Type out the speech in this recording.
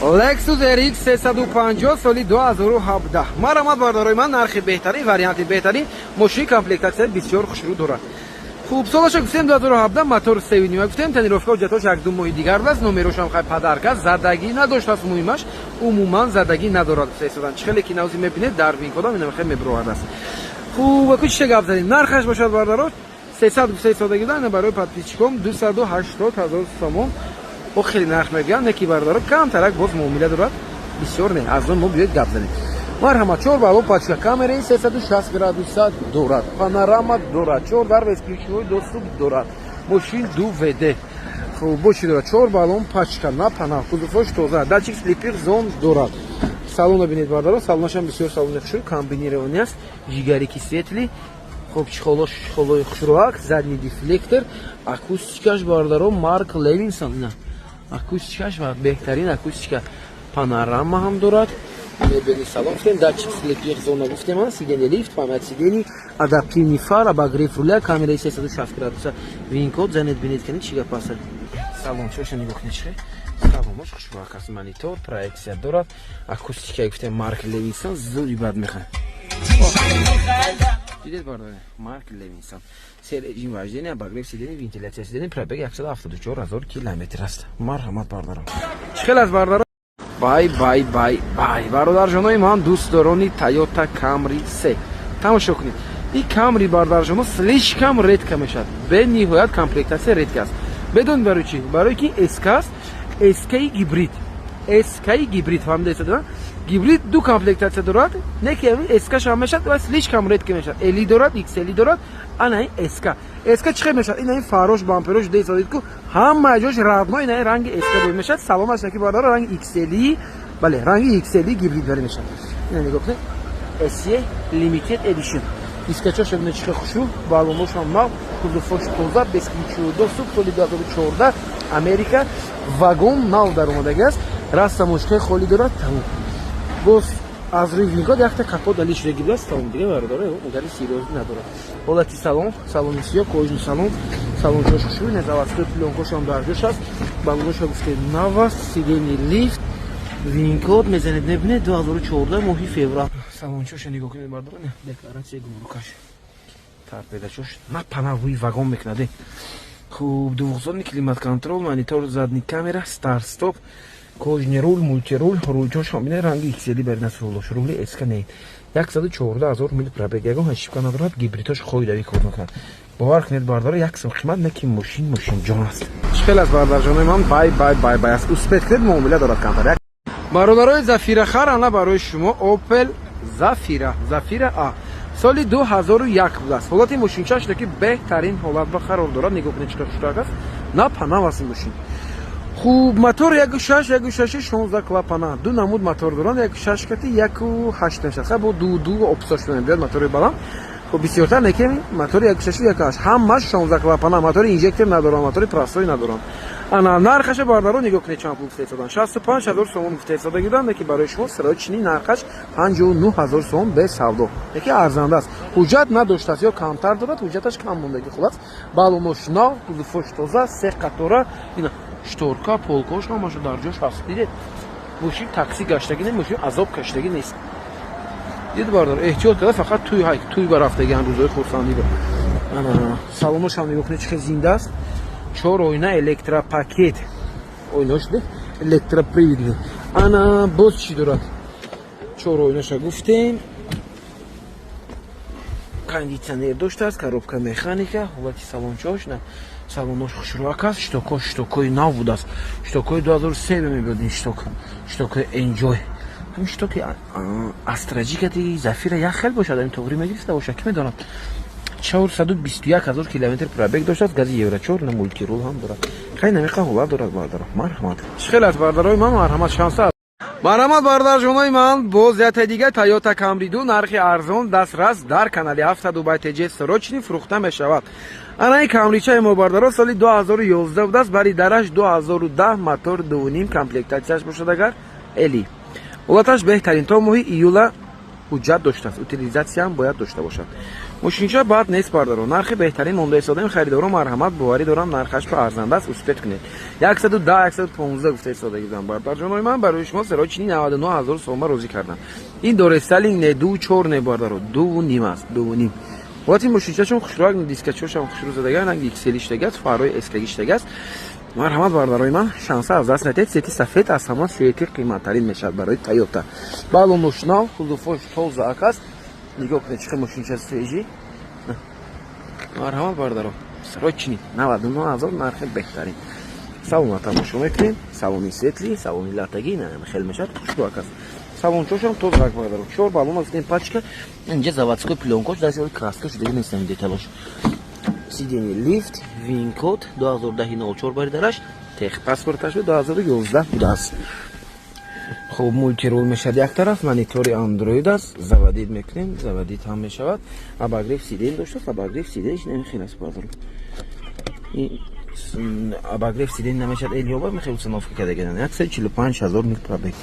Lexus RX 350 соли 2017. Марҳамат, бародарои ман, нархи беҳтарин, варианти беҳтарин, мошини комплектатсияи бисёр хушрӯ дорад. Хуб, солаша гуфтем 2017, мотор 3,5 гуфтем, тонировка ҳуҷҷатош як ду моҳи дигар аст, номерошам хай подарка, задагӣ надоштааст, муҳимаш, умуман задагӣ надорад, гуфта. Чӣ хеле ки навзи мебинед, дар винкодам ина хеле мебуровад аст. Хуб, аку чиша гап задем? Нархаш бошад, бародаро, 300 гуфта истодагӣ будан, барои подписчиком 280 ҳазор сомон. О, хеле нарх мегӯям, не ки, бародаро, камтарак боз муомила дорад, бисёр не, аз он мо биёед гап занем. Марҳамат, чор баллон пачка, камераи 360 градуса дорад, панорама дорад, чор дар бесключевой доступ дорад, мошин 2 ВД. Хуб, бо чӣ дорад? Чор баллон пачка, на пана, кузовош тоза, датчик слепых зон дорад. Салона бинед, бародаро, салонашам бисёр салони хушрӯ, комбинированный аст, жигарики светлый. Хуб, чехолош чехолои хушрӯак, задний дефлектор, акустикаш, бародаро, Марк Левинсон, ина акустикаш ва беҳтарин акустика, панорама ҳам дорад. Мебели салон гуфтем, датчик слепых зона гуфтем, сиденье лифт, память сидений, адаптивный фар, обогрев руля, камераи 360 градуса, винкод занед, бинед кани чӣ гап аст. Салон чоша нигоҳ кунед, чихе салонош хушрӯак аст, монитор, проекция дорад, акустика гуфтем, Марк Левинсон, зури бад мехоҳад. Дидед, бародаре, Марк Левинсон, се режим вождения, обогрев сидений, вентиляция сидений, пробег 174 ҳазор километр аст. Марҳамат, бародарам. Чӣ хел аст, бародаро? Бай, бай, бай, бай, бародарҷонои ман, дӯстдорони Тойота Камри се, тамошо кунед. И Камри, бародарҷоно, слишком редко мешавад, бениҳоят комплектатсия редко аст. Медонед барои чӣ? Барои ки СК аст, СКи гибрид, СКи гибрид, фаҳмидаед? Гибрид ду комплектатсия дорад, не ки СК шам мешавад ва слишком редко мешавад. LE дорад, XL дорад, ана СК. СК чӣ хел мешавад? Ина ин фарош, бамперош десодид ку, ҳама ҷош родной, ина ранги СК бой мешавад. Салонаш ки, бародаро, ранги XL, бале, ранги XL гибрид бари мешавад. Ина нигоҳ кунед, SE Limited Edition, дискачош бибинед чӣ хел хушрӯ, баллоношам нав, кузовош тоза, бесключевой доступ, соли 2014, Америка, вагон нав даромадагӣ аст, растамошкаи холӣ дорад, тамом. Боз аз рӯи винкод якта капот али шудагӣ будааст, тамом. Дига, бародаро, удари серьёзный надорад. Ҳолати салон, салони сиёҳ, кожаный салон, салончош хушрӯ, ина заводской плёнкошам дар ҷош аст, баллоноша гуфтем нав аст, сиденье лифт, винкод мезанед, мебинед, 2014 моҳи феврал. Салончоша нигоҳ кунед, бародаро, декларатсияи гумрукаш, торпедачош на пана рӯи вагон мекунаде. Хуб, двухзонный климат-контроль, монитор, задний камера, старт стоп, кожаный руль, мультируль, рулчош ҳам бинед, ранги XL баринас рулош, рули СК не. 114 ҳазор мил пробег, ягон ошибка надорад, гибридош хоидави кор мекунад. Бовар кунед, бародаро, як сом қимат не ки мошин мошин ҷон аст. Чӣ хел аст, бародарҷонои ман? Бай, бай, бай, бай аст. Успеть кунед, муомила дорад камтар. Бародарои Зафирахар, ана барои шумо Opel Зафира, Зафира А, соли 2001 будааст. Ҳолати мошинчаш ки беҳтарин ҳолат ба қарор дорад. Нигоҳ кунед, чӣ қадр хушрак аст, на панав аст ин мошин. Хуб, мотор 1,6, 1,6, 16 клапана, ду намуд мотор доранд, 1,6 кати 1,8 мешавад. Хай, бо ду ду опсош мебиёд мотори баланд. Хуб, бисёртар некем мотори 1,6, 1,8, ҳамаш 16 клапана, мотори инжектор надоранд, мотори простой надоранд. Ана нархаша, бардаро, нигоҳ кунед, чанд пул гуфта истодан. 65 ҳазор сомон гуфта истода буданд, ки барои шумо срочный нархаш 59 ҳазор сомон, без савдо, яке арзанда аст. Ҳуҷҷат надоштааст ё камтар дорад, ҳуҷҷаташ кам мондаги. Хулас, балонош нав, кузовош тоза, се қатора, ина шторка, полкош ҳамаша дар ҷош ҳаст. Дидед, мошин такси гаштагӣ не, мошин азоб каштагӣ нест. Дид, бардар, эҳтиёт карда, фақат туй ҳай туй барафтагиан, рӯзои хурсандӣ ба. Салоношам нигоҳ кунед, чӣ хел зинда аст. Чор оина, электропакет, оинаш электроприводный. Ана боз чӣ дорад? Чор оинаша гуфтем, кондитсионер доштааст, коробка механика. Ҳолати салончош, на, салонош хушрӯак аст. Штоко, штокои нав будааст, штокои 2003 мебиёд ин шток, штокои Enjoy. Ҳамин штоки Астраҷикати Зафира як хел бошад, ами тоғрӣ мегирифта бошад, ки медонад. 421 ҳазор километр пробег доштааст, гази евро 4, на, мультирул ҳам дорад. Хай, намиқа ҳолат дорад, бардаро. Марҳамат. Чӣ хел аст, бардарои ман? Марҳамат, шанса. Марҳамат, бародарҷонои ман, боз яте дига Тойота Камри 2, нархи арзон, дастрас дар канали ҳафта Дубай ТЖ, срочный фурӯхта мешавад. Ана ин Камричаи мо, бардаро, соли 2011 будааст, бари дараш 2010, мотор 2,5, комплектатсияш бошад агар LE. Ҳолаташ беҳтарин, то моҳи июла. Ҳуҷҷат доштааст, утилизатсияам бояд дошта бошад. Мошинча бад нест, бардаро, нархи беҳтарин монда истодаем. Харидоро, марҳамат, боварӣ дорам, нархаш ба арзанда аст, успеть кунед. 110, 115 гуфта истодаги будам, бардарҷонои ман. Барои шумо срочный 99 ҳазор сома розӣ кардам. Ин дорестайлинг не, ду чор не, бардаро, дуву ним аст, дуву ним. Вот ин мошинчашон хушрӯак, дискачошам хушрӯ задага, ранги XL иштагааст, фарои эскаги иштагааст. Марҳамат, бардарои ман, шанса аз даст надиҳед. Цвети сафед аз ҳама цвети қиматтарин мешавад барои Тойота. Балонош нав, кузовош тозаак аст. Нигоҳ кунед, чӣ хел мошинча свежий. Марҳамат, бардаро, срочный 99 ҳазор, нархи беҳтарин. Салона тамошо мекунем. Салони светлый, салони латагӣ хел мешавад, хушрӯак аст. Салончошам тозаак, бардаро, чор балон аст, пачка. Инҷа заводской плёнкош даст, краска шудаги нестам, деталош. Сиденье лифт, вин-код 2010 04 баридараш, техпаспорташ 2011 будааст. Хуб, мультирул мешавад як тараф, монитори Андроид аст, заводить мекунем, заводить ҳам мешавад. Обогрев сидень доштааст, обогрев сиденьш намехел аст, бардаро. Обогрев сидень намешавад, элёба мехел установка кардаган. 145 ҳазор мил пробег.